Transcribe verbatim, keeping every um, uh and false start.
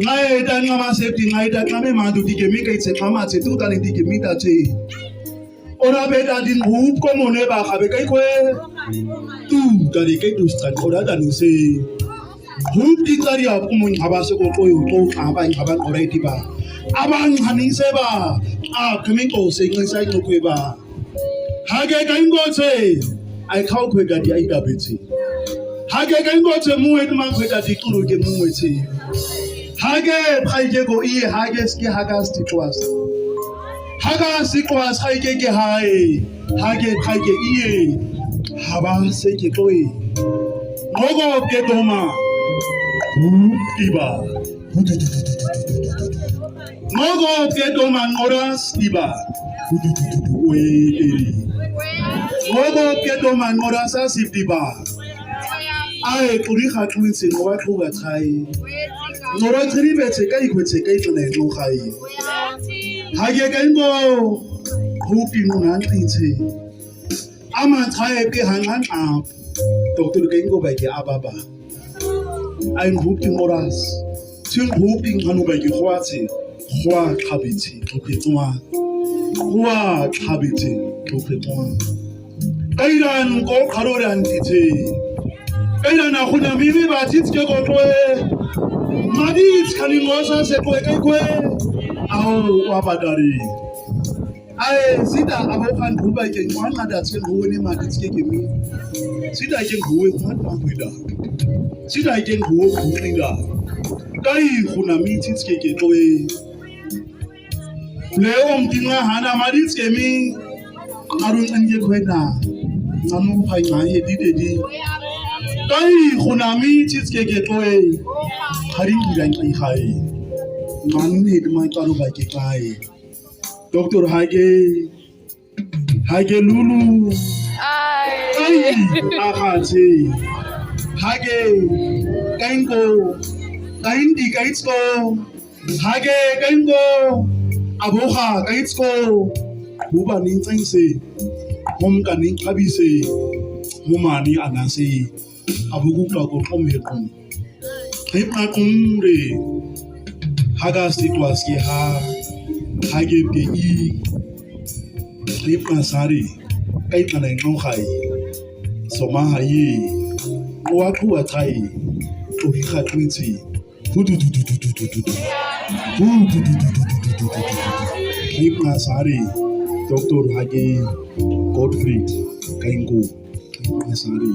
Nxaeta nxa masepti, nxaeta nxa memandu dikemika itse nxa matse tutani dikemita tse. Ora beta din hup komone ba habe kaikwe. Tutani kaikwe tustan ora tani se. Hup di tari ap kumun haba se ko koyo to haba haba ora itiba. Abang hanin se ba. A kami ko se ngai sai ko kwe ba. Hage kaingotse, ai kau kwetati ai dabetsi. Hage kaingotse muet ma kwetati kuru ke muetse. Hage paige ko ie hage ske haga sti kwas. Haga sti kwas haige ke hae. Hage paige ie. Haba se ke toi. Mogo ke toma. Iba. Mogo ke toma Nqoras iba. Mogo ke toma Nqoras asiba. Ae kuri ha kuri si Nqora kuga tai. Nqora kuri betse kai kwetse kai tuna ino kai. Hage kaingo. Hupi nuna ntinse. Ama tai ke hangan ap. Doctor kaingo ba ke ababa. Ai nhupi Nqoras. Tin nhupi nganu ba ke khwatsi. Khwa khabitsi, nhupi tuma. Khwa khabitsi, nhupi tuma. Kairan ko kharoran titsi. Kairan a khuna mimi ba titsi ke ko twe. Madit kani ngosa se kwe kai kwe. Au, wa badari. Ae, sida abo kan buba ke ngwana da tse ngone ma di tse ke mi. Sida ke ngwe kwan ma kwida. Sida ke ngwe kwida. Kai khuna mi tse ke ke toe. Le om tinga hana ma di tse mi. Arun an ke kwena. Nganu pa nga he di de di. Kai khuna mi tse ke ke toe. Hari ngira ngi khai. Man ne ma karu ba ke kai. Doctor Hage, Hage Lulu. Ai. Ai, akati. Hage, kaingo, kaindi, kaitsko. Hage, kaingo, aboha, kaitsko. Buba ni nsense, hom ka ni nkabise, homa ni anase. Abugu ka ko kom he kom. Hip na kumre. Haga si kwa si ha. Hage pe i. Hip na sari. Kai ka na no hai. Soma hai. Wa ku wa tai. Tu hi ha twinsi. Hu tu tu tu tu tu tu tu tu. Hu tu tu tu tu tu tu tu tu tu. Hip na sari. Doctor Hage. Godfrey. Kaingo. Hip na sari.